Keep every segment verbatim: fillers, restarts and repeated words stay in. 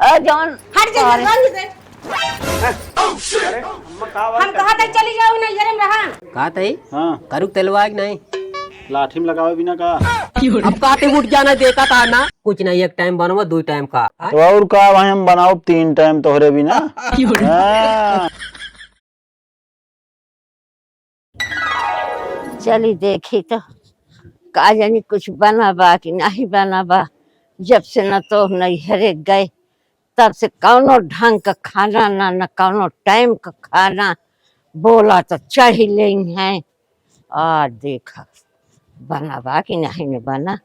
अरे जौन हट जा, अरे। जल्दी से। अरे, अम्मा, का बात हम है? कहा था चली जाओ ना, ये रहा। कहा था? हाँ। करू तेलवा कि नहीं? लाठी में लगावे बिना का? अब काटे उठ जाना, देखा था ना। कुछ नहीं, एक टाइम बनवा, दो टाइम का। तो और का भाई, हम बनाओ तीन टाइम तोहरे बिना। हाँ। चली देखी तो का जानी कुछ बना बा कि नहीं बना बा। जब से न तो नैहरे गए, तब से कौनो ढंग का खाना ना, न कौनो टाइम का खाना। बोला तो चढ़ी लेई हैं। आ देखा बना बा कि नहीं न बना।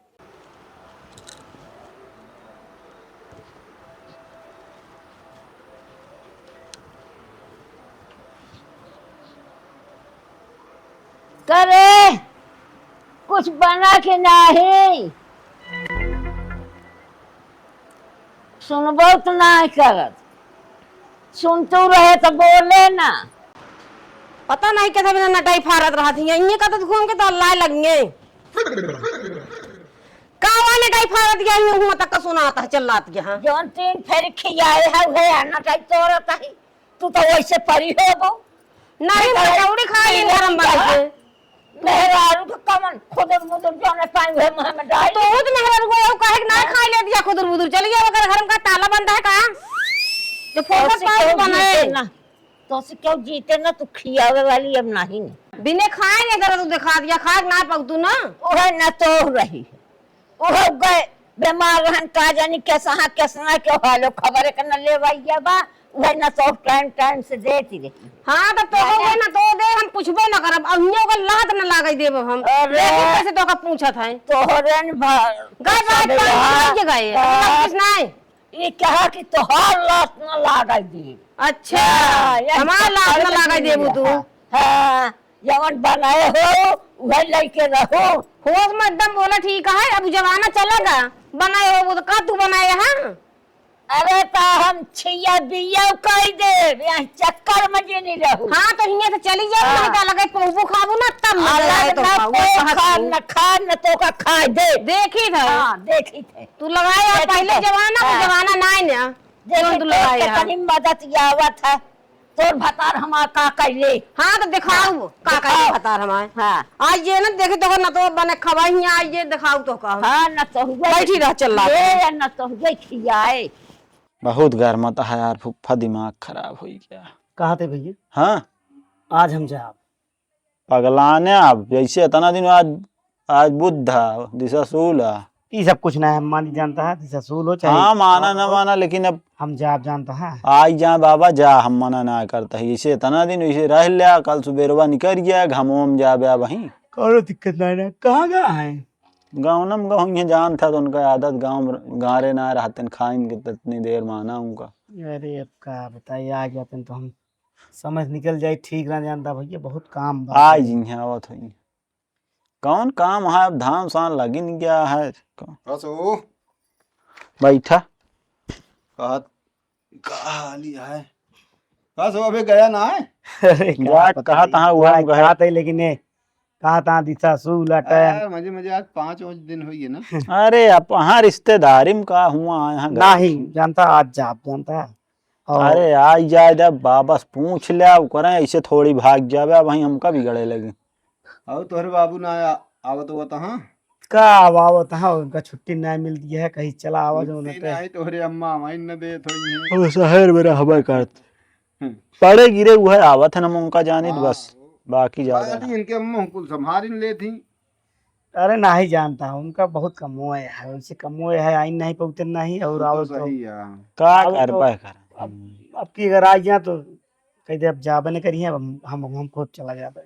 करे, कुछ बना कि नहीं? सुनबो तो नहीं करत, सुनतू रहे तो बोले ना। पता नहीं कैसे बिना नटाई फारत रहत हियाँ। इन्हें का तो घूम के तो अल्लाह लगिए। कावा नटाई फारत गया हियाँ, हुआं तक का सुनात है, चिल्लात गया, हाँ। जौन तीन फेर खियाए है, उहे है नटाई तोरत है। तू तो वैसे परी होबो। नहीं, मैं पकौड़ी खा ली गरम बना के। मेहरारू के कमन खुदर मुदर जौने पाई उहे मुँह में डाल। तो वो तो मेहरारू को काहे के ना खाई ले दिया खुदर मुदर? चली गया अगर घर में का ताला बंद है का? जो फोकस तो से पास क्यों बनाए। जीते ना, तो से क्यों जीते ना, तू खियावे वाली अब नहीं। बिने खाए नहीं जरा तू दिखा दिया, खाए ना पक तू ना। ओहे ना तो रही है। ओहो गए, बीमार रहन, का जानी कैसा, हाँ, कैसा, क्यों हालो, खबर के न लेवैया बा, उहे न तो टाइम, टाइम से देती रही। हाँ, तो, तो राजा। हो गए ना, तो दे, हम पूछबो न करब, अब हियों का लात न लागई देब हम। अरे। देखी कैसे तो का पूछत है। तोहरे न भा-, गए बात सब कर, बा। नहीं के गए, हाँ। कुछ नहीं। ये कहा कि तोहार लात न लागई देब। अच्छा, हाँ, ये हमार लात न लागई देबू तू। हाँ। जवन बनाए हो, उहे लइके रहो। होश में एकदम बोला ठीक है, अब जमाना चला गा। बनाए हो, वो तो का तू बनाए, हाँ? अरे, तो हम छिया बिया कह देब, यहाँ चक्कर में जे नहीं रहू। हाँ, तो हियाँ से चली जाओ, हाँ। नहीं तो लगे पौबू खाबू ना, तब मजा अलग आए तो ना खाऊ, कोई कहा खा, तू। न खा, न तो का खाए दे। देखी था। हाँ, देखी थे। तू लगाए आ देखी पहले थे। जमाना, वो हाँ। जमाना ना है ना। देखी जौन तू तो लगाए है। कितनी मदद आवत है। तोर भतार हमार का कइले? हाँ, तो दिखाओ, हाँ, का कइले दिखाओ। भतार हमार। हाँ। आज ये ना देखे तो ना तो बने खवाई है, आज ये दिखाओ तो का। हाँ, ना तो हुए बैठी रह, चल ला। ये ना तो हुए खियाए। बहुत गरमात है यार फूफा, दिमाग खराब होइ गया। कहा थे भैया? हाँ। आज हम जाब। पगलाने अब, जैसे इतना दिन आज, आज बुध है, दिशा सूल है। ई सब कुछ ना है, हम मानी जानता है, दिशा सूल हो चाहे हाँ, माना और ना हो। माना, लेकिन अब हम जाब जानता है। आई जा बाबा जा, हम मना ना करता है। इसे इतना दिन इसे रह लिया, कल सुबेरवा निकल गया, घमो हम जाबे अब वहीं। कौनो दिक्कत ना है, कहाँ गया है? गाँव न गाँव ये जानता तो उनका आदत गाँव गारे ना रहते खाइन के इतनी देर माना उनका। अरे अब का बताइए, आ गया तो हम समझ निकल जाए, ठीक ना जानता भैया, बहुत काम बा। आ जी हैं, आवत हुई। कौन काम है, अब धान सान लगिन गया है। बस वो। बैठा। कहत, का हाली है? बस वो अभी गया ना है? अरे, का जा, पता कहा नहीं। तहाँ हुआ, जा, हम गए। कहा था, लेकिन ये कहा था, दिशा सू लटे। यार, मजे, मजे, आज पाँच, पाँच दिन हुई है ना? अरे, अब वहाँ रिश्तेदारी में का हुआ, यहाँ गए। नहीं, जानता, आज जाब, जानता। और अरे, आई जाए, जब वापस पूछ ले, ओकरे ऐसे थोड़ी भाग जाबे, अब वहीं हमका बिगड़े लगे। अउर तोहरे बाबू ना आ-, आवत होत हाँ? का आवत हाँ, उनका छुट्टी ना मिलती है, कहीं चला आवा जो छुट्टी उनके। नहीं, तोहरे अम्मा हमारी न देत होई हैं। वो शहर में रहबे करत। हम्म। पड़े गिरे उहे आवत है ना, उनका जानित हाँ, बस, वो बाकी ज्यादा बात है। इनके अम्मा कुल संभाल लेत ही। अरे नाही जानता हूँ, उनका बहुत कमोए है, उनसे कमोए है, आइन नहीं पहुँचन नहीं और वो तो आवत तो सही है। का अब कर तो पाए कर? अब, अब की अगर आ गया तो कह दे, "अब जाबे न करिए, अब हम, हम, हम खुद चला जाबे।"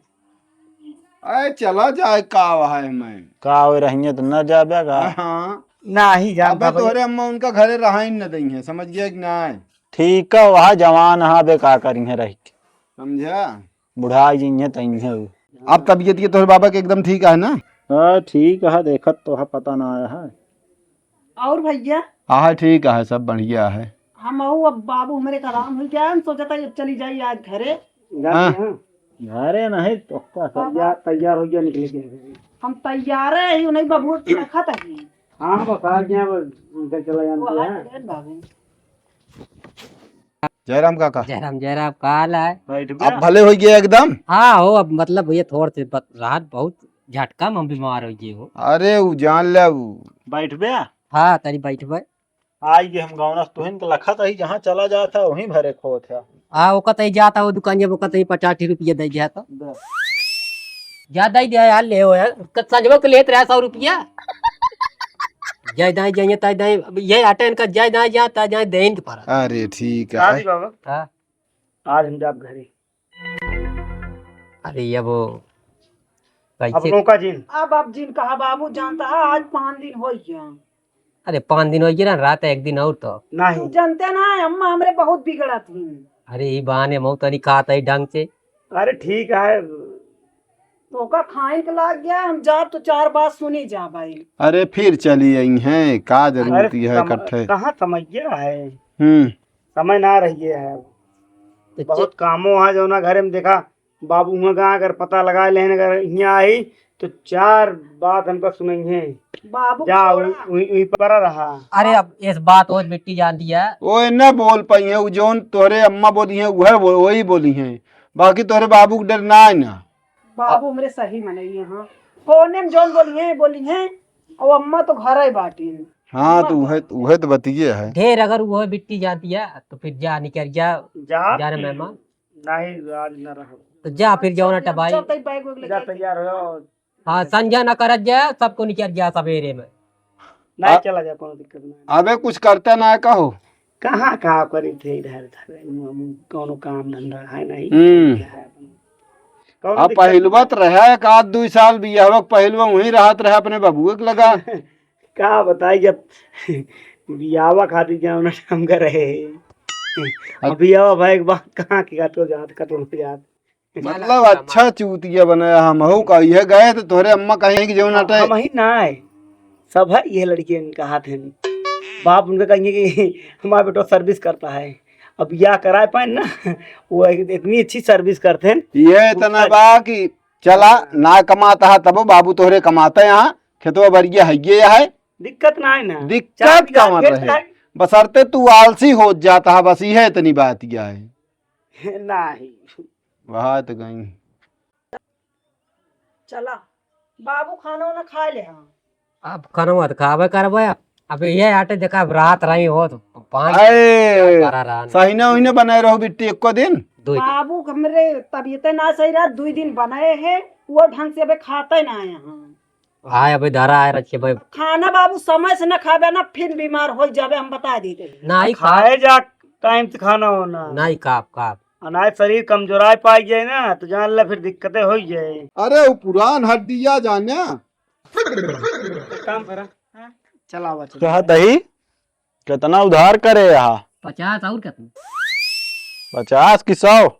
अरे चला जाए, का वहा है मैं? का हो रही है तो न जाबे का? हाँ। नाही जानता अबे भैया। तोहरे अम्मा उनका घरे रहा ही न दई है, समझ गया कि नाही? ठीक है, वहा जवान है, अबे का करी है रह के? समझा? बुढ़ा जी हैं, तई हैं। अब तबीयत के तोहरे बाबा के एकदम ठीक है ना? हाँ, ठीक है, देखत तो है, पता ना आया है। और भैया? हाँ, ठीक है, सब बढ़िया है। हम अउ अब बाबू हमरे का आराम हो गया, हम सोचा था अब चली जाई आज घरे। हाँ। घरे नहीं तो का तैयार, तैयार हो गया निकले के। हम तैयार है ही, नहीं बाबू रखा था ही। हाँ, बस आ गया, बस उनका चला जाना वो है। हाथ बाबू। जयराम काका। जयराम, जयराम, का हाल है? बैठ आप गया? भले होइ गए एकदम? हाँ हो, अब मतलब ये थोड़ से बत-, रात बहुत झटका में बीमार होइ गए हो। अरे उ जान ले उ। बैठ बे। हाँ, तनी बैठ बे। आई गए हम गौना से, तुहिन के लखत ही जहाँ चला जात है, वहीं भरे खोत है। हाँ, ओका तई जाता हो दुकान, जब ओका तई पचास रुपया दे जाता। दे। ज्यादा ही दे यार, ले हो यार। क-, संजवा के लेत रहा सौ रुपया। जय दाई, जय ताई दाई, अब ये आटे इनका जय दाई, जय ताई दाई, देन के पड़ा। अरे ठीक है। दादी बाबा। हाँ। आज हम जाब घरे। अरे ये वो कैसे? अब रोका जिन। अब, अब जिन कहा बाबू जानता है, आज पाँच दिन होइ गया। अरे पाँच दिन होइ गया ना, रात एक दिन और तो। नहीं। तू जानते ना, अम्मा हमरे बहुत बिगड़त ही। अरे ई बहाने मऊ तनी खात है ढंग से। अरे ठीक है। तो का खाइन के लाग गया, हम जाब तो चार बात सुनी जा भाई। अरे फिर चली आई हैं, का जरूरत अरे है सम-, इकट्ठे? कहाँ समझ गया है? हम्म। समय ना रहिए है। तो बहुत च- कामो है जौना घरे में देखा, बाबू हुआं का अगर पता लगा लेहन, अगर हियां आई तो चार बात हमका सुनइहें। बाबू जा, छोड़ा। उ-, उ-, उही पर रहा। अरे अब इस बात और मिट्टी जान दिया। ओए न बोल पाई है, उ जौन तोहरे अम्मा बोली है, उहे बो-, वही बोली है, बाकी तोहरे बाबू के डर ना है ना। बाबू हमरे सही मनई है, हाँ। फोने में जौन बोली है, बोली है, और अम्मा तो घर ही बाटी। हाँ, तो अम्मा उहे, उहे तो बतिये है। ढेर अगर उहे बिट्टी जान दिया, तो फिर जा निकल जा, जा। जा रे मेहमान। नहीं, आज ना रहो। तो जा फिर, जाओ ना टबाई। चल, तई बैग वैग लेके जा, आते। तैयार हो। हाँ, संझा ना करत जा, सबको निकल जा सवेरे में। नहीं, आ-, चला जा, कोनो दिक्कत नहीं। अबे कुछ करता ना कहो। कहाँ, कहाँ करी थे इधर, इधर, कौनो काम धंधा है नहीं, हम्म। क्या है अपन? कौनो अब दिक्कत पहिलवा नहीं। तो रहा एक आध दुई साल बियाहवा के पहिलवा वहीं रहत रहा अपने बबुए के लगा। का बताई, जब बियाहवा खातिर जाओ ना, हम घर रहे। अब बियाहवा भाई के बाद कहाँ के कतो जात, कतो न जात। मतलब, अच्छा चूतिया बनाया हम हो का, यह गए तो तोहरे अम्मा कहें कि जो ना हम ही ना आए, सब है ये लड़के इनका हाथ है। बाप उनका कहेंगे कि हमारा बेटा सर्विस करता है, अब या कराए पाए ना, वो इतनी अच्छी सर्विस करते हैं। ये इतना बा कि चला, ना कमाता है तबो बाबू तोहरे कमाते हैं, यहाँ खेतवा बरिया है ये है। दिक्कत ना है ना, दिक्कत चार बीघा कहाँ खेत रहे? है। बसरते तू आलसी हो जाता है, बस यह इतनी बात यह है। नहीं। वहाँ तो गई। चला, बाबू खाना वाना खा ले, हाँ। अब खाना मत खावे करबे। अब ये आटे देखा, अब रात रही हो तो पाँच अरे, करा रहा ना। सहीना उहीना बनाए रहो बिट्टी एको दिन। दो दिन। बाबू हमरे तबीयते ना सही रहा, दुई दिन बनाए है, वो ढंग से अबे खाते ना है, हाँ। आए अबे धरा आए रखे भाई। खाना बाबू समय से ना खाबे ना, फिर बीमार हो जाबे, हम बता देते हैं। ना ही खा- खाए जा टाइम से खाना होना। ना ही खाब, खाब। अनाज शरीर कमजोराए पाई जाए ना, तो जान ले फिर दिक्कतें हो जाए। अरे, वो पुरान हड्डिया जाने। काम करा। हाँ, चलावा, चलावा। कहा दही, कितना उधार करे यहाँ? पचास और कितना? पचास की सौ?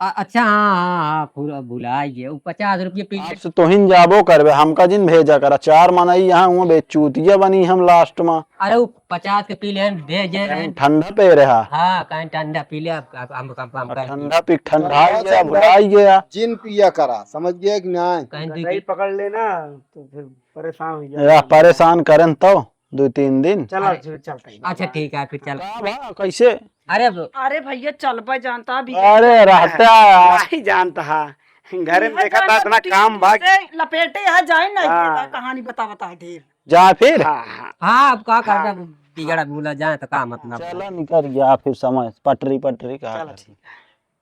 अ-, अच्छा, हाँ, हाँ, हाँ, पूरा भुला गया। वो पचास रुपये पी ले। आपसे तोहिन जाबो करबे, हमका जिन भेजा करा। चार मनई यहाँ हुआ बेचूतिया बनी हम लास्ट में। अरे, वो पचास के पी लेन, भेजे कहीं रहन। ठंडा पे रहा। हाँ, कहीं ठंडा पी ले, अब, अब हम, हम, हम अब कहीं ठंडा पी, ठंडा ही गया, भुला ही गया। जिन पिया करा, समझ गया कि नहीं? कहीं दही देखी। पकड़ लेना, तो फिर परेशान हो जाए। या परेशान करन तो दो तीन दिन। चला, अरे, फिर चलते हैं। अच्छा, ठीक है, फिर चल। का भा, कैसे? अरे, अब अरे भैया, चलबे जानता भी अरे, रहता। नहीं जानता है। घर में यह देखा था, जान इतना कि काम भाग से लपेटे है, जाए ना, हाँ। ये कहानी बता, बता है ढेर। जा फिर। हाँ, हाँ। हाँ, अब का हाँ। करबे, बिगड़ा भूला जाए तो का मतलब? चला, निकल गया फिर समय, पटरी, पटरी कहा चला, था। ठीक है।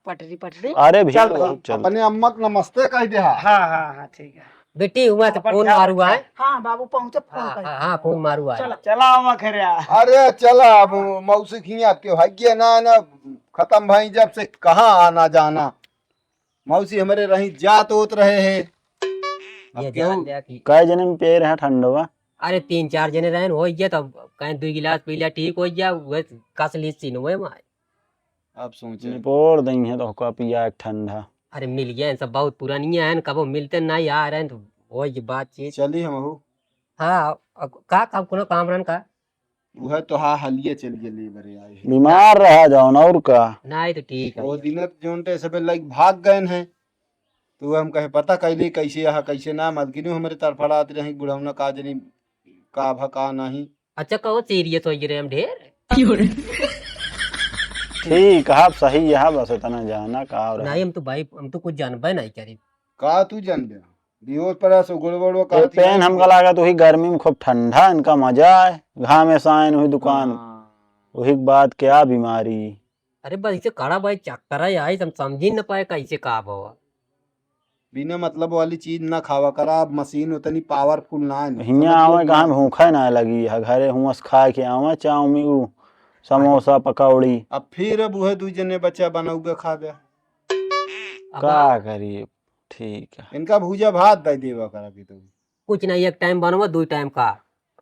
पटरी, पटरी। अरे भैया, चल, बहुत चल। अपने अम्मा के नमस्ते कह दे हा। हाँ, हाँ, हाँ, ठीक है। बेटी, हुआ तो अपन फोन ख्याल मारू रखा। आए। हाँ, बाबू पहुँचे, फोन हाँ, कर। हाँ, हाँ, फोन मारू आए। चला, चला आवा घरे आ। अरे चला, अब मौसी के हियाँ के है ना, ना, खत्म भाई, जब से कहाँ आना जाना। मौसी हमरे रही जात होत रहे हैं। अब ये क्यों? जान लिया कि कै जने में पिए रहा ठंडवा? अरे तीन चार जने रहन, हो गया तब कहीं दो गिलास पी लिया, ठीक हो गया, वह कस ली सीन हुए माए। अब सोचे। निपोर दई है तो का पिया एक ठंडा। अरे मिल गया, सब बहुत पुरानिया है, कबो मिलते नहीं आ रहे हैं तो वही बातचीत। चली हम हो। हाँ, अब का काम, कोनो काम रहन का? वह तो हाँ, हलिया चल गया, लेबर आए हैं। बीमार रहा जाओ ना, और का? नहीं तो ठीक है। वो दिन जोन ते सबे लाइक भाग गए हैं, तो हम कहे पता कैली कैसे यहाँ कैसे ना, मलकिनी हमरे तरफड़ात रही बुढ़ौना का जनी का भा का नहीं। अच्छा, कहो सीरियस हो गए हम ढेर। ठीक है, सही है, बस इतना जाना का और नहीं, हम तो भाई, हम तो कुछ जानबे नहीं करी। का तू जानबे? बेहोश पड़ा सो गोड़ वोड़ का ए, पेन हमका लागत वही गर्मी में खूब ठंडा, इनका मजा है, घाम ऐसा आए वही दुकान, हाँ। वही के बाद क्या बीमारी। अरे बस इसे कड़ा भाई चक्कर है आई, हम समझी न पाए कैसे का बाबा। बिना मतलब वाली चीज ना खावा करा, अब मशीन उतनी पावरफुल ना है। हियाँ आवे कहाँ भूखे ना लगी है, घरे हुआं से खा के आवे चाउमीन, उ समोसा, पकौड़ी। अब फिर अब उहे दू जने बच्चा बनौबे खाबे। अब का करी, ठीक है। इनका भूजा भात दे देवा करा कि तू। कुछ नहीं, एक टाइम बनवा, दू टाइम का।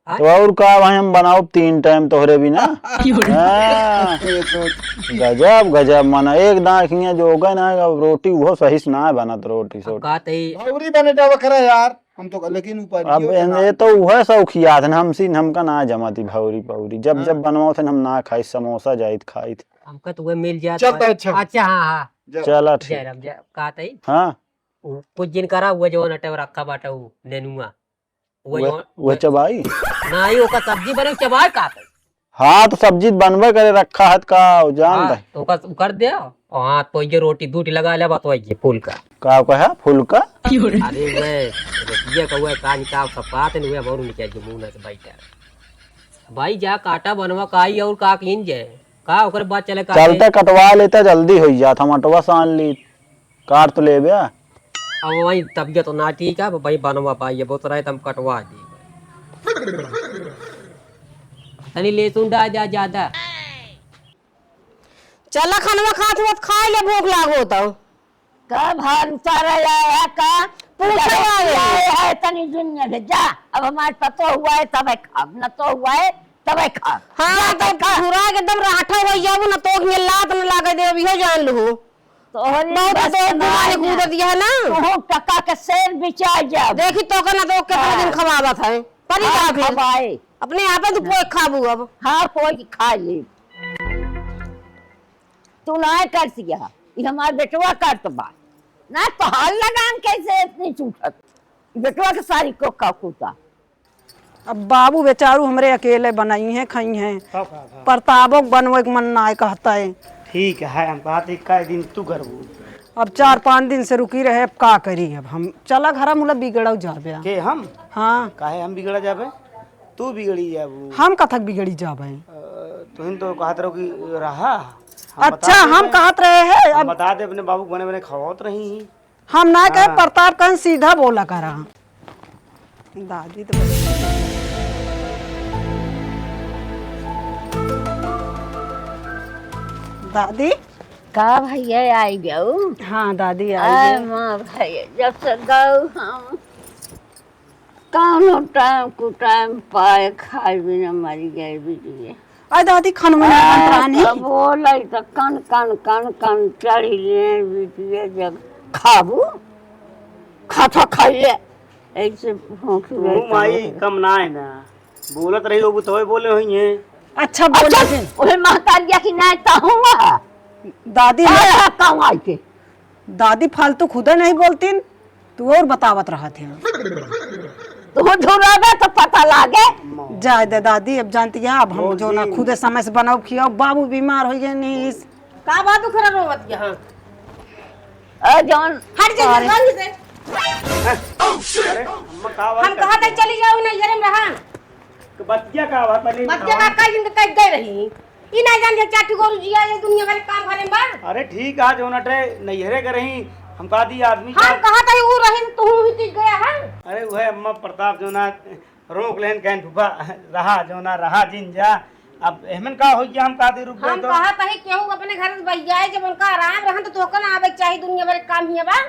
हाँ? तो और का भाई, हम बनाओ तीन टाइम तोहरे बिना। हाँ। ये तो गजब, गजब, माना एक दांत हियां जो हो गए ना, अब रोटी वो सही से ना बनत, रोटी अब सोटी। का तई भौरी बने जावा करा यार, हम तो, लेकिन ऊपर अब ये तो उहे शौकियात है ना, हमसे, हमका ना जमाती भौरी पौरी। जब, हाँ। जब बनवाओ थे हम ना खाई, समोसा जाइत खाइत। हमका तो वह मिल जात चल भाई। तो अच्छा। अच्छा, हाँ, हाँ। जा। चला ठीक। जय राम, जय, का तई? हाँ। उ, कुछ दिन करा, वो जो नटे रखा बाटा, उ नेनुआ। वो वो, जो वो चबाई? नाही, ओका सब्जी बने, चबाई का? हाँ, तो सब्जी बनबे करे, रखा हत का, वो जान हाँ, दे। तो ओका उकर दे, और हाँ, तो ये रोटी दूटी लगा ले, बात वही फुल्का। का कहा? फुल्का? अरे वे, रोटिया का हुआ, का निकाल, सब बात है, वे और निकाल के मुंह से बैठा। भाई, जा काटा बनवा, काई और का कीन जाए? का ओकर बाद चले काटे? चलते कटवा लेता, जल्दी हो जात, हम अटवा सान ली। काट तो लेबे। अब वही तबीयत ना ठीक है, वही बनवा पाइए, बहुत रहे तो हम कटवा दी। तनी लहसुन डाल जा ज्यादा। चला खनवा खात हुआ तो खाई ले, भूख लागो तो। का भार उतारा आया है का? पूछा आया है। आया है तनी दुनिया के जा। अब हमारे पतो हुआ है तबे खाब, न तो हुआ है तबे खाब। हाँ, जा तो तबे खाब। पूरा एकदम राठा हो जाबू न तो मिलात न लागे दे, अभी हो जान लू। तोहरी बहुत बस तो ना दुआरे है। कूद दिया है ना। तोहू टका के शेर बिचा जाब। देखी तो के ना तो कितना हाँ। दिन खवावत है। परी हाँ, बाप है। खवाए। अपने आप है तू हाँ। कोई खाबू अब। हाँ, कोई खा ले। तू ना कर सिया, ये हमार बेटवा करत बा। ना तोहार लगान कैसे इतनी चूठत? बेटवा के सारी को का कूता। अब बाबू बेचारू हमरे अकेले बनाई हैं, खाई हैं। हाँ, हाँ, हाँ। प्रतापो के बनवे के मन ना कहता है। ठीक है, हम कहते कई दिन तू करबू। अब चार पाँच दिन से रुकी रहे, अब का करी? अब हम चला घर मुला बिगड़ो जाबे। के हम? हाँ। काहे हम बिगड़ा जाबे? तू बिगड़ी जाबू। हम कथक बिगड़ी जाबे? अ, तुहिन तो कहत रहो कि रहा। हम अच्छा, बता देबे। हम कहत रहे हैं, हम अब बता दे अपने बाबू के बने बने खवावत रही। हम ना कहे, हाँ। प्रताप कहन सीधा बोला करा। दादी तो दादी। का भैया आई गऊ? हाँ दादी आई आए गई। माँ भैया, जब से गऊ हम कौनो टाइम कुटाइम पाए खाए बिना मरी गए बिटिया। अरे दादी, खनवा ना आ, बन रानी। तब बोले तो कन, कन, कन, कन चढ़ी ले बिटिया, जब खाबू, खाथा खाइए, ऐसे भोंकी तू रहता माई है। कम ना है ना, बोलत रही होबू तोय बोले होई है। अच्छा, बोले अच्छा, थे। ओहे महतारिया की ना कहूँगा। दादी, अरे, कौन आई के? दादी फालतू खुदे नहीं बोलतीन, तू और बतावत रहत है। तू झुराबे तो पता लागे। जाए दे दादी, अब जानती है, अब हम बोल जो ना दी। खुदे समय से बनाओ खियाओ, बाबू बीमार हो गए नहीं इस। का बात उखरा रोवत यहाँ? ए जौन हट जा, अरे। जल्दी से। अरे, अम्मा, का बात हम कहा था चली जाओ ना, ये रहा। तो बतिया का बात बनी? बतिया का कई दिन के कई गए रही। ई ना जान जे चाटू गोरू जिया ये दुनिया भर काम भरे बा। अरे ठीक है, जो नटे नैहरे के रही, हम कहा दी आदमी हम का कहा था ऊ रही, तू ही टिक गया है। अरे वह अम्मा प्रताप जो ना रोक लेन कहन फूफा रहा, जो ना रहा जिन जा। अब एहमन का हो गया, हम कहा दी रुक हम गए तो। कहा था केहू अपने घर से बह जाए, जब उनका आराम रहन तो तोहका ना आवे के चाही, दुनिया भर काम ही बा।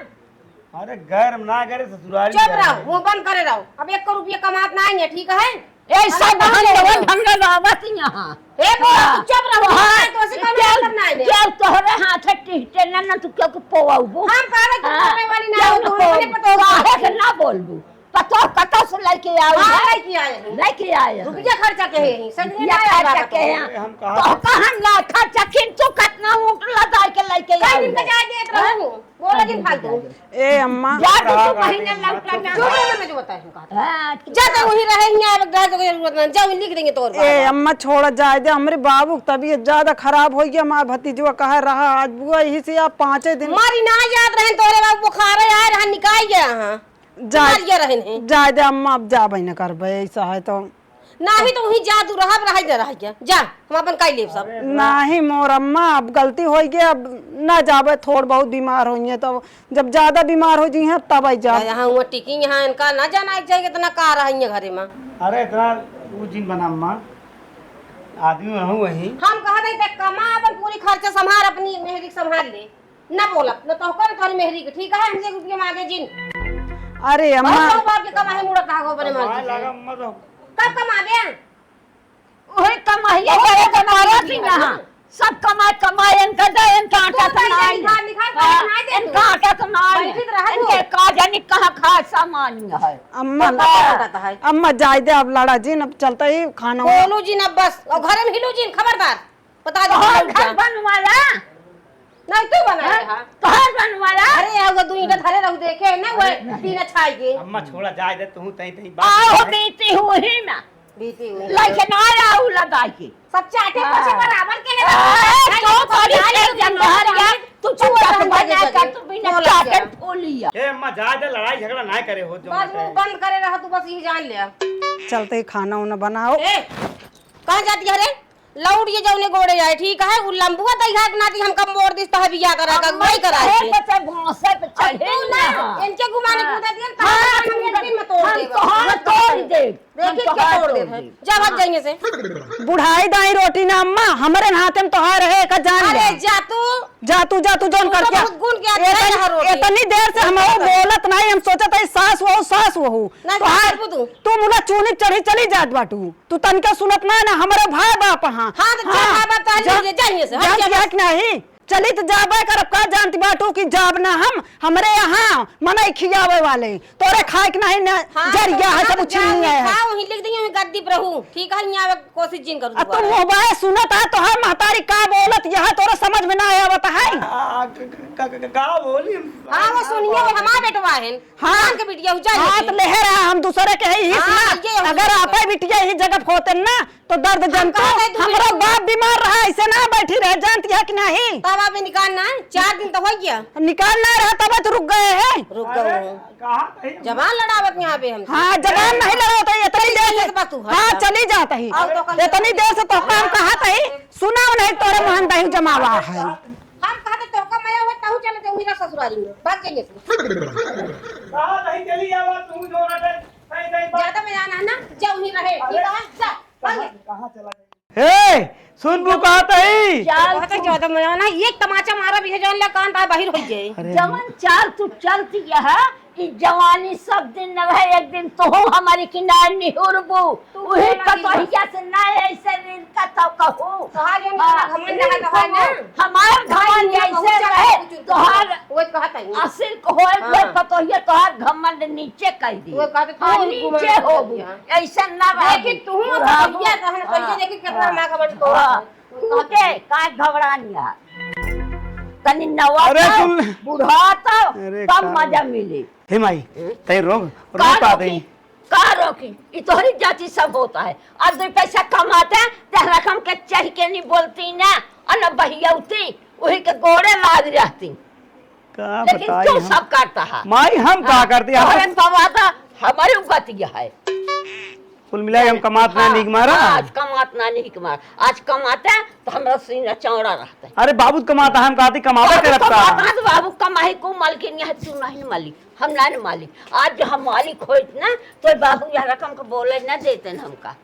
अरे गैर ना करे ससुरारी चुप जाए। रहो, मुंह बंद करे रहो। अब एक रुपया कमात ना है, ठीक है? ए, अरे सब कहाँ हम गए लोगन हो? ढंग से रहबत यहाँ। ए, बुआ, हाँ। तू चुप रहो, हाँ। तो ऐसे कौन चल, मतलब ना है? चल, तोहरे हाथ है टिहटे ना, ना तू क्यों के पोवाबू? हम कहा कि हाँ। करने वाली ना चल, हो, तो तो अपने पतोह काहे के के। ना बोलबू? पतोह कतौ से लेके आऊ हाँ, है? लेके आए हैं। लेके आए हैं। रुपया खर्चा के है, सगरे रुपया ना आया खर्चा बाबा के तो। हैं। अरे, हम कहा तो था। कहाँ ना खर्चा, किंतु कितना ऊँट लदाई के कई दिन का जाए देत रहू। बोला जिन फालतू। ए अम्मा। जा तू, तू महीना लौट लौट ना। जो मन में जो बताए हम कहत। हाँ, जा तो वहीं रहे, यहाँ अब घर के जरूरत ना, जा वहीं लिख देंगे तोर ए बाबा। अम्मा, छोड़ा जाए दे, हमरे बाबू की तबीयत ज्यादा खराब होइ गया, हमार भतीजवा कहा रहा आज बुआ, यही से आप पाँचे दिन। मारी ना याद रहे तोरे बाबू, बुखार आए रहा, निकाल गया। हाँ, जाए, निकाल गया रहे नहीं। जाए दे अम्मा, अब जाबे न करबे, ऐसा है तो। नाही तो वहीं जा, तू रहब, रह जा, रह जा। जा, हम अपन काई लेब सब। नाही मोर अम्मा, अब गलती होइ गई, अब ना जाबे, थोड़ बहुत बीमार होइहैं, तब जब ज्यादा बीमार होइ जइहैं, तब आई जाब। यहाँ हुआ टिकी, यहाँ इनका ना जाना एक जाए, इतना का रहा है घरे में। अरे इतना ऊ जिन बना अम्मा, आदमी रहूं वहीं। हम कहत हई, देख, कमा, अपन पूरी खर्चा संभाल, अपनी मेहरी के संभाल ले। ना बोलब, ना तोहका, ना तोहरी मेहरी के, ठीक है? हमसे रुपया मांगे जिन। अरे अम्मा। बहुत लोग बाप के कमाई मुड़त रहा, अपने मर्जी से। कब कमाबे? ओहे कमाइए ओहे करे तो कमाई करत ही ना। ना। सब कमाए, कमाए, इनका दे, इनका आटा तो नहीं। निकाल, निकाल, हाँ, नहीं दे इनका तू। आटा तो नहीं। बैठी तो रहा तू। इनके का जानी कहाँ खाए सामान है। अम्मा, बताओ। अम्मा, जाए दे, अब लड़ा जिन, अब चलते ही खाना वाना। बोलू जिन अब बस, और घर में हिलू जिन, खबरदार। बता दे, तोहर घर बनवाला। नहीं, तू बनाए हाँ? रहा। तोहर बनवाला। अरे, यार, वो दू ईंटा धरे रहू, देखे ना, वो अरे, नहीं। टीना छाई के। अम्मा, छोड़ा, जाए दे, तू तई, तई बात आओ, है। बीती हुई ना। बीती हुई। लेकिन आ रहा हूँ लगा के। सब चाटे हाँ। पचे बराबर के ले हाँ, रहा। तो बड़ी तेज जंगल यार, तू चुप रह, बना कर, तू बिना बोला चाटन क्या? फूलिया। ए, अम्मा, जाए दे, लड़ाई झगड़ा ना करे हो, जो बस बात मुंह है। बंद करे रहा, तू बस ये जान ले। चलते ही खाना उना बनाओ। ए, कहाँ जाती है रे? लौट ये जौने गोड़े आए, ठीक है? उ लंबुआ तैहा के नाती हमका मोड़ दिस, तह बिया करा का, वही करा के। पचे घोंसे पे अब चढ़े तू ना, ना। इनके घुमाने हाँ। कूदा दिया, हाँ, तहार हम हम एक दिन में तोड़ हम देब। तोहार तोड़ देब। देखिए हम क्या तोहार तोड़ तोड़ देब। देब। जा, भाग जाएंगे से। बुढ़ाई दाई रोटी ना अम्मा, हमरे हाथे में तोहार है, का जान अरे ले। जा तू। जा तू, जा तू, जौन तू तो करके। बहुत गुण के आदमी है, एतन-, यहाँ रोटी। एतनी देर से हम वो बोलत नहीं, हम सोचत है सास वहू, सास वहू। नहीं, तोहार, सास वहू तू। तू मुला चूनी चढ़ी चली जात बाटू। तू तनके सुनत ना, ना हमरे भाई बाप हाँ। हाँ, तो जा हाँ, भाई बाप तो जा, ले जाइए से, हम जानती क्या है कि नहीं? चली तो जाबे करब, का जानती बाटू कि जाब ना हम, हमरे यहाँ मनई खियावे वाले, तोरे खाए के नहीं न हाँ, जरिया तो है, हाँ, सब तो उछिन जाओ, नहीं है। खाओ, वहीं लिख देंगे, वहीं गद्दी पर रहू, ठीक है, यहाँ आवे कोशिश जिन करू आ, तू दोबारा। मुँह बाए सुनत है, तोहर महतारी का बोलत, यह तोरे समझ में ना आवत है। आ, क-, क-, क-, क-, का बोली? हाँ, वो सुनिए, वो हमार बेटवा है। हाँ। जान के बिटिया हो जाए हाँ, लेकिन। तो लेहे रहा, हम दूसरे के ही हिस्स हाँ, ना। ये हो अगर सकता। आपे बिटिया ही जगह होते ना, तो दर्द हम जनतो। कहाँ गए दूसरे हमरो को? बाप बीमार रहा, ऐसे ना बैठी रहे, जानती है कि नहीं? तब आप निकाल ना, चार दिन तो हो गया। निकाल ना रहा, तब तो रुक गए हैं। रुक गए हैं। कहाँ कहीं? जबान लड़ावत यहाँ पे हम। हाँ, जबान नहीं लड़ावत है, इतनी देर से। चली जाता ही। हाँ, चली जाता ही। आओ तो कल इतनी देर से तो काम कहा था ही, सुना नहीं तोरे मोहन दही जमावा है। हम कहते तोहका मया हुआ, तहु चले जाऊ मेरा ससुरारी में। भाग जाइए से। कहा नहीं चली आवा, तू जो रटे, नहीं, नहीं, बात ज्यादा मया ना, ना, जाऊ ही रहे। अरे। ठीक है, जा, भाग जाइए। कहाँ चला गया? हे, सुन बू कहत हई। चाल कहत हई तू ज्यादा मया ना, एक तमाचा मारा भी है, जान ले कान ता बाहिर हो जाए। अरे। जवन चाल तू चलती है, ई जवानी सब दिन न रहे, एक दिन तोहू हमारी किनारे निहुरबू। तू उही बोला पतोहिया से ना ऐसे इनका तो कहू। तोहार ये हाँ, घमंड है, इनको तोहार ना। हमार घमंड भाई, ऐसे बहुत रहे, ज्यादा तोहार वो कहत है। असिल होए, हाँ। पतोहिया तोहार घमंड नीचे कर दी। वो कहत है, हाँ, तू नीचे घमंड होबू। करत है। ऐसे ना रहे। लेकिन तू बुढ़ाबू। पतोहिया रहन, पतोहिया हाँ। देखी कितना हाँ। हमार घमंड तोड़ हाँ। है। तू के काय घबरानी है? तनी नवा अरे तो, सुन। बुढ़ा तो, अरे तब का मजा मिली। हे माई, हम्म? तै रोक, का रोक आ रोकी? दे। का रोकी? ई तोहरी जाति सब होता है। अब दो पैसा कमाते, ते रकम के चढ़ के नहीं बोलती ना, और न बहियौती, वही के गोड़े लाग रहती। का लेकिन बताई तू हम? सब करता है। माई, हम का हाँ, करती? हम तोहरे पवादा हमारे उगतिया है। कुल मिला के हम कमात ना हाँ, नीक मारा। आज कमात ना नीक मार। आज कमाते तो हमरा सीना चौड़ा रहता। अरे बाबू कमाता, हम कहती कमाबे बाबू करता। कमाता तो बाबू कमाई को मालकिन यहाँ तू नहीं मालिक, हम नहीं मालिक। आज जो हम मालिक होइत ना तो बाबू यह रकम को बोले न देते न हमका।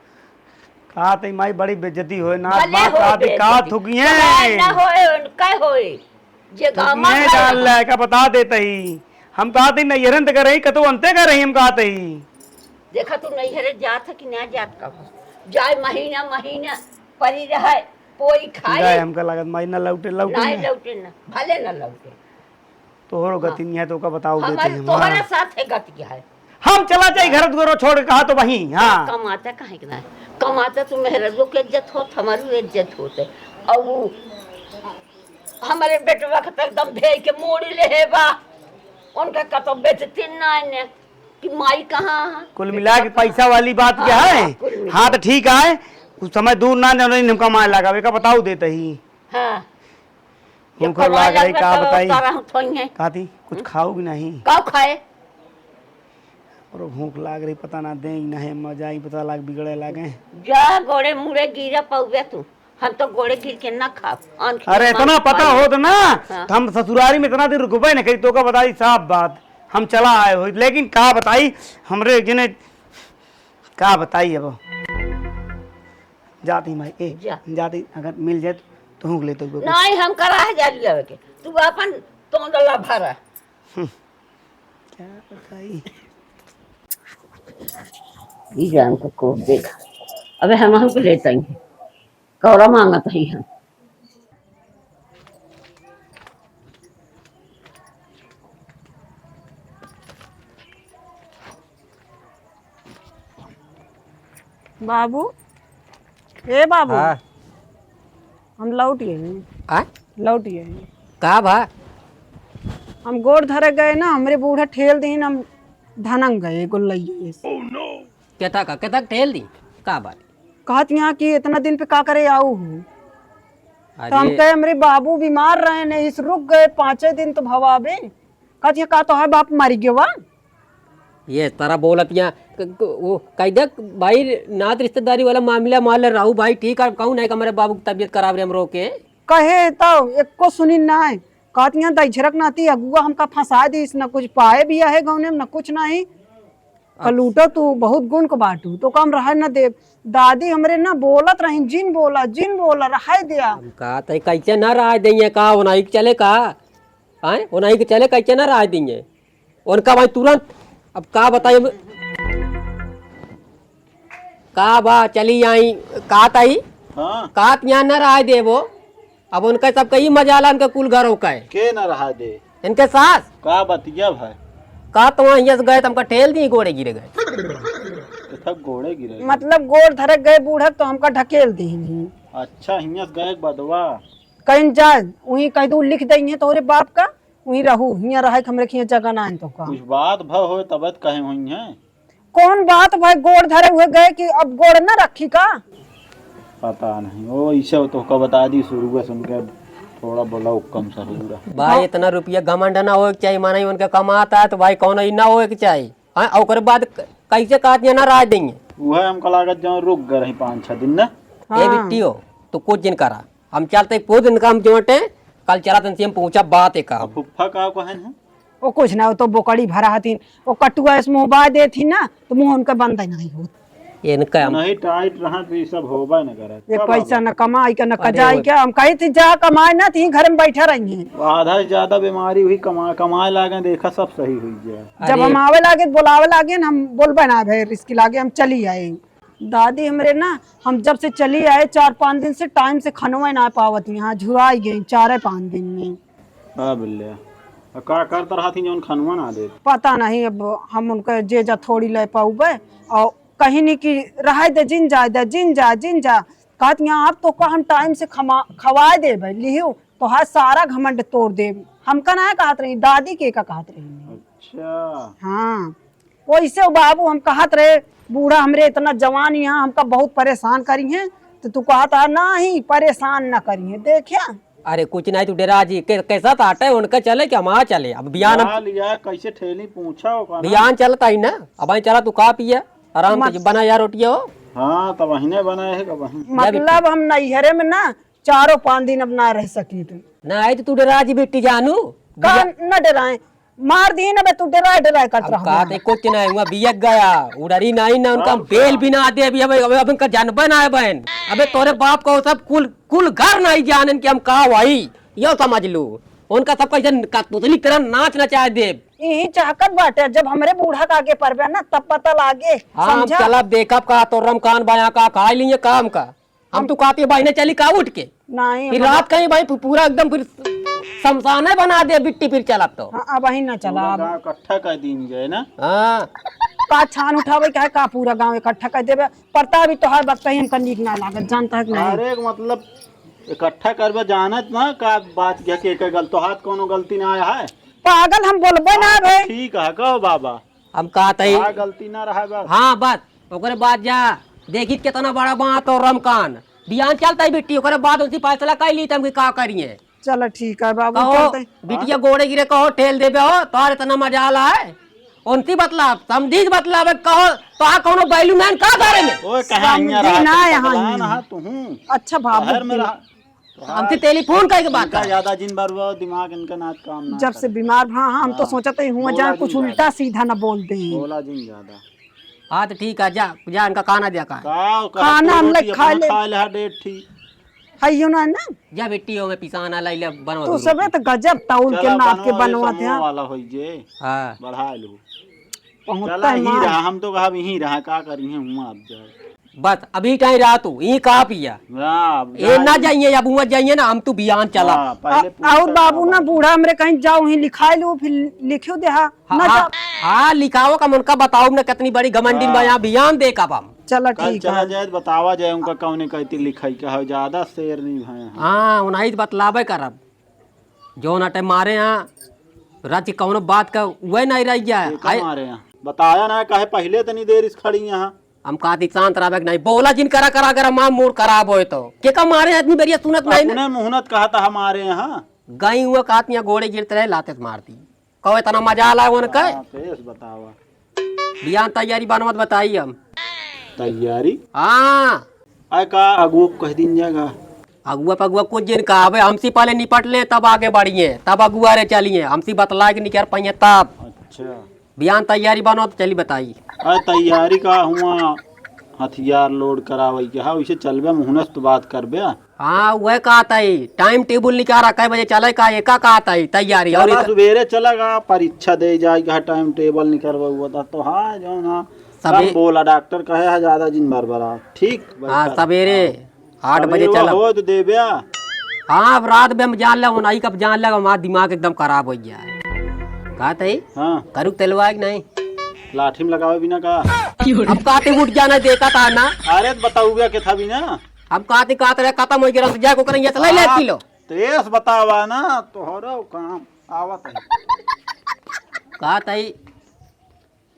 का तई माई बड़ी बेइज्जती होए ना, भले बाप हो का दी बेइज्जती। का थुकिए। जवान ना होए, उनका होए। जे तो गामा तुम्हें खाए जान रहा। ले, का बता देते ही। हम कहते ही नैहरन ते कर रही, कतो अंते कर रही, हम कहते ही। देखा तू नैहरे जात है कि ना जात का? जाए महीना, महीना परी रहे, पोई खाए। जाए हमका लागत माई ना लौटे, लौटे नहीं ना। लौटे ना, भले ना लौटे। तोहरो हाँ। गति नहीं है तो का बताओ देते हमारे ही हम, तोहरे हाँ। साथ है गति है। हम चला जाए घर दुआरो छोड़ के कहा तो वहीं, हाँ। कमाते काहे के ना? कमाते तो मेहररुओ के इज्जत होत, हमारी इज्जत होत है। और वो हमरे बेटवा के तो एकदम भेज के मोड़ी ले हे बा। उनका कतो बेचती ना ने कि माई कहाँ है? कुल मिला के पैसा वाली बात क्या है? हाँ, कुल मिला। हाँ, तो ठीक है, कुछ समय दूर ना जानो, इनका मार लगा, एका बताऊ देते ही। हाँ। भूख लाग रही, का बताई? तारा हम थोई हैं। काती, कुछ खाओ कि नहीं? का खाए? और भूख लाग रही, पता ना दे ही नहीं, मजा ही पता लाग बिगड़े लागे। जा गोड़े मुड़े गिरा पउबे तू, हम तो गोड़े गिर के ना खाब। अरे, इतना पता होत ना, हाँ। तो हम ससुरारी में इतना दिन रुकबे न करी, तोका बताई साफ बात, हम चला आए हो। लेकिन का बताई, हमरे एक जने, का बताई अब, जाती माई, ए, जा। जाती, अगर मिल जाए तो तोहूँ के लेते हुए कुछ। नहीं, हम करा है जा लिया के, तू अपन तोंदला भरा। हम्म, क्या बताई? ई जान को, को देख, अबे हम हमहू के लेते हैं, कौड़ा मांगत ही हम। बाबू, ए बाबू, हाँ। हम लौट गए। आ? लौट गए। का बा? हम गोड़ धरे गए ना, हमरे बूढ़ा ठेल दीन, हम धनंग गए, एगो लइये से। केता का, केता ठेल दी? का बात? कहत यहाँ कि इतना दिन पे का करे आऊ हूँ? तो हम अरे। कहे, "हमरे बाबू बीमार रहे ने, इस रुक गए, पाँचे दिन तो भवाबे।" कहत यहाँ, "का तो है, बाप मर गवा?" ये तरह बोलत यहाँ, क-, क-, वो कह दे, भाई, नात रिश्तेदारी वाला मामला मान ले रहू भाई, ठीक है, कहूँ नहीं कि हमरे बाबू की तबीयत खराब रहे, हम रोके। कहे तो एको सुनी ना है। कहत यहाँ, "दई झरक नाती अगुआ हमका फंसा दीस, न कुछ पाए भी आहे गौने में, न कुछ नहीं।" कलूटो तू बहुत गुण को बाटू, तो काम रहे न देब। दादी हमरे ना बोलत रही, "जिन बोला, जिन बोला, रहाय दिया।" हम कहत है, कैसे ना रहाय देइए, का ओनाई के चले का? आए, ओनाई के चले, कैसे ना रहाय देइए? उनका भाई तुरंत, अब का बताई, अब का बा, चली आई, का ताई? हाँ। का यहाँ ना रहाय देबो? अब उनका सबका ई मजाला, उनका कुल घरों का है। के ना रहा दे? इनके सास। का बतिया भाई? का तो वहाँ हियस गए तो हमका ठेल दी, गोड़े गिरे गए। तो सब गोड़े गिरे गए। मतलब गोड़ धरे गए बूढ़ा तो हमका ढकेल दी। अच्छा, हियस गए बदवा। कहीं जा, वहीं कह दू लिख दई है तोहरे बाप का, वहीं रहू, हियाँ रहे के हमरे के हियाँ जगह ना है तो का। कुछ बात भ होए तब त कहे हुई है। कौन बात भाई, गोड़ धरे हुए गए कि अब गोड़ न रखी का? पता नहीं, वो इसे तो का बता दी, शुरू से उनके थोड़ा बोला कम सहूर है। भाई, इतना रुपया घमंड ना होए के चाहिए, माने उनके कमाता है तो भाई, कौन ही ना होए के चाहिए। हाँ, ओकरे बाद क-, कैसे कहत ये ना राज देंगे? वह हमको लागत जो रुक गए रही पाँच छह दिन ना। ए हाँ। बिट्टी हो, तो कुछ दिन करा, हम चलते खुद इनका हम जोटे, कल चला तन से हम पहुँचा बात है का। फुफ्फा का कहन है? ओ कुछ ना, वो तो बोकड़ी भरा हथिन, वो कटुआ इस मुँह बाय देथिन ना, तो मुँह उनका बंद नहीं होत। इनका हम नहीं टाइट रहा तो ये सब होबा न करत। ये कब पैसा आबा? न कमाई का, न अरे कजाई वो का, हम कही थी जा कमाए ना, तो यहीं घर में बैठा रही। आधा से ज्यादा बीमारी हुई, कमा-, कमाए लागे, देखा सब सही हुई जाए। जब अरे हम आवे लागे, बोलावे लागे न, हम बोलबे ना भे, रिस्की लागे, हम चली आए। दादी हमरे ना, हम जब से चली आए, चार पाँच दिन से टाइम से खनवे ना पावत, यहाँ झुराई गई चारे पाँच दिन में। हाँ बिल्ले, अब का करत रहा थी जौन खनवा ना दे? पता नहीं, अब हम उनका जे जा थोड़ी ले पाउबे। और कहीं नहीं कि रहाय दे, जिन जाए दे, जिन जा, जिन जा। कहत यहाँ आप तो का हम टाइम से खमा-, खवाए देबे, लिहियो, तो है सारा घमंड तोड़ देब। हमका ना कहत रही, दादी के का कहत रही। अच्छा। हाँ। वैसे वो बाबू हम कहत रहे, बूढ़ा हमरे इतना जवान यहाँ हमका बहुत परेशान करी हैं, तो तू कहत है, "नहीं, परेशान ना करी हैं।" देखिया। अरे कुछ नहीं, तू डेरा जी, के-, कैसा तो आटे उनका चले कि हम आ चले? अब बियान हम ना लिया, कैसे ठेली पूछा ओका ना? बियान चलता ही ना, अब आई चला, तू का पिया, आराम से मत- बना यार रोटिया हो। हाँ, तब वहीने बनाए है, कब वहीं? मतलब हम नैहरे में ना चारों पाँच दिन अब ना रह सकी तू। ना आई तो तू डेरा जी बेटी जानू। का बिया- न डेराए? मार दी ना बे, तू डेराए डेराए करत अब रहो का ना। ते कुछ नहीं हुआ, बियक गया, उडरी नहीं ना, उनका हम बेल भी ना दे अभी, अबे, अबे, अबे उनका जानबे ना है बहन। अबे तोरे बाप को सब कुल, कुल घर नहीं जानन कि हम का हुआ ही, यो समझ लो। उनका सब कैसे का तुतली तरह नाच नचाए देब। यही चाहकत बाटे, जब हमरे बूढ़ा का आगे परबे ना, तब पता लागे, हाँ, हम समझा? चलब, देखब का तोर रमकान बया का खाई लिए काम का। हम तो कहती है, "भाई ने चली का उठ के?" नहीं, फिर हम रात कहीं भाई पू-, पूरा एकदम फिर शमशाने बना दे बिट्टी, फिर चलब तो। हाँ, अब वही ना चला, पूरा अब। गाँव इकट्ठा कर दीन जाए ना। हाँ। का छान उठावे, का, का पूरा गाँव इकट्ठा कर देबे? परता भी तो हर वक्त ही हमका नीक ना लागत, जानता है कि नहीं? अरे, मतलब, इकट्ठा करबे, जानत ना का बात क्या के, के गल-, तोहार कौनो गलती ना आया है। पागल, हम बोलबे ना हाँ, तो बे। ठीक है, कहो बाबा। हम कहत हई। हाँ, गलती ना रहा बस। हाँ, बस। ओकरे बाद जा, देखी केतना बड़ा बात और रमकान। बियान चलता ही बिट्टी, ओकरे बाद उनसे फैसला कर ली, त हम का करिए। चलो ठीक है बाबू, कहो, चलते हैं। बिटिया गोड़े गिरे कहो, ठेल देबे हो, तोहर इतना मजाल है। उनती बतलाब, समझी बतलाब, कहो, तोहार कौनो value नहीं का बारे में? ओए, कहाँ समझी यहाँ रहा ना तू, यहाँ पगला ही। ना तू हूँ। अच्छा बाबू, शहर में जी। रहा। हमसे टेलीफोन करके बात इनका कर। ज्यादा जिन बार वो दिमाग इनका ना काम ना जब से करे। बीमार भा, हाँ, हम तो हाँ। सोचत ही हुआ बोला जाए कुछ जिन उल्टा ज्यादा। सीधा ना बोल दे। बोला जिन ज्यादा। हाँ, तो ठीक है, जा, जा, इनका खाना दिया का। का, ओकर खाना हम रोटी लोग खा अपना ले। खा ले, हाँ, डेढ़ ठी। हइयो ना, ना। जा बेटी, हो मैं पिसान लाई ले, बनवा तू दो सबे रोटी। तो गजब तौल के चला, नाप के बनवा, बनवा दे, हाँ। वाला होई जे। हाँ। बढ़ा लो। पहुँचता चला, है यहीं माल। रहा, हम तो कहा, यहीं रहा, का करी है, हुआ अब जा। बस, अभी कहीं रहा तू, यहीं कहा पिया। हाँ, अब ये जा ना ही। जाइए, अब हुआ जाइए ना, हम तू बियान चला। हाँ, पहले अ-, पूछ और कर बाबू ना, बाबू। बूढ़ा हमरे कहीं जाओ, वहीं लिखाई लो, फिर लिखियो दे, हाँ। हाँ, ना हाँ, जा। हाँ, लिखाओ का मन का बताओ ना, कितनी बड़ी घमंडिन बा, हाँ। यहाँ बियान दे का बा। चला, कल ठीक चला है। जाए, बतावा जाए उनका कौने कहती लिखाई का है, ज्यादा शेर नहीं है। हाँ, उन्हीं से बतलावे करब। जौन अटे मारे हैं, रच कौनो बात का वह नहीं रह गया है। के का आए मारे हैं? बताया ना, काहे पहले इतनी देर इस खड़ी यहाँ? हम कहती शांत रहबे कि नहीं, बोला जिन करा, करा, करा, माँ मूड खराब होए तो। के का मारे आदमी बेरिया सुनत नहीं ना। अपने मुहनत कहा था हमारे यहाँ। गई हुआ कहती यहाँ गोड़े गिरते रहे, लाते से मारती। कहो इतना मजाल है उनके? हाँ, पेश बतावा। बियान तैयारी बनवत बताई हम। तैयारी? हाँ। आय का अगुआ को कह दीन जाएगा? अगुआ पगुआ कुछ जिन कहबे, हमसे पहले निपट ले, तब आगे बढ़िए, तब अगुआ रे चलिए, हमसे बतलाए के निकर पाइए तब। अच्छा। बियान तैयारी बनो तो चली बताई। अरे तैयारी का हुआ, हथियार load करावे के, हाँ, वैसे चलबे, मुहनस तो बात करबे। हाँ, वह कहत है, time table निकाला, कै बजे चले का, एका कहत है, तैयारी। और चला, एक सुबेरे चलेगा, परीक्षा दे जाएगा, time table निकलवा हुआ था, तो हाँ, जो ना, सबे- कम बोला, डॉक्टर कहे है, ज्यादा जिन बरबरा, ठीक, हाँ, बैठा। सबेरे हाँ। आठ बजे सबेरे चला। हो तो देबे। हाँ, अब रात में हम जान लगा, नहीं कब जान लगा, हमारा दिमाग एकदम खराब हो गया है। कहत है, हाँ। करुक तेलवा है कि नहीं? लाठी में लगावे बिना का? अब कहते उठ जाना, देखा था ना। अरे, तो बताऊ भैया के था बिना? हम कहते, कहते रहे, खत्म हो गया, तो जाए को करेंगे, तो ले ले हाँ, किलो। तेज बतावा ना, तोहरो काम आवत है। कहत है,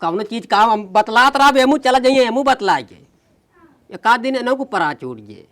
कौनो चीज काम हम बतलात रहब, एमू चला जाइए, एमू बतला के। एक आध दिन एनहु को परा छूट गए।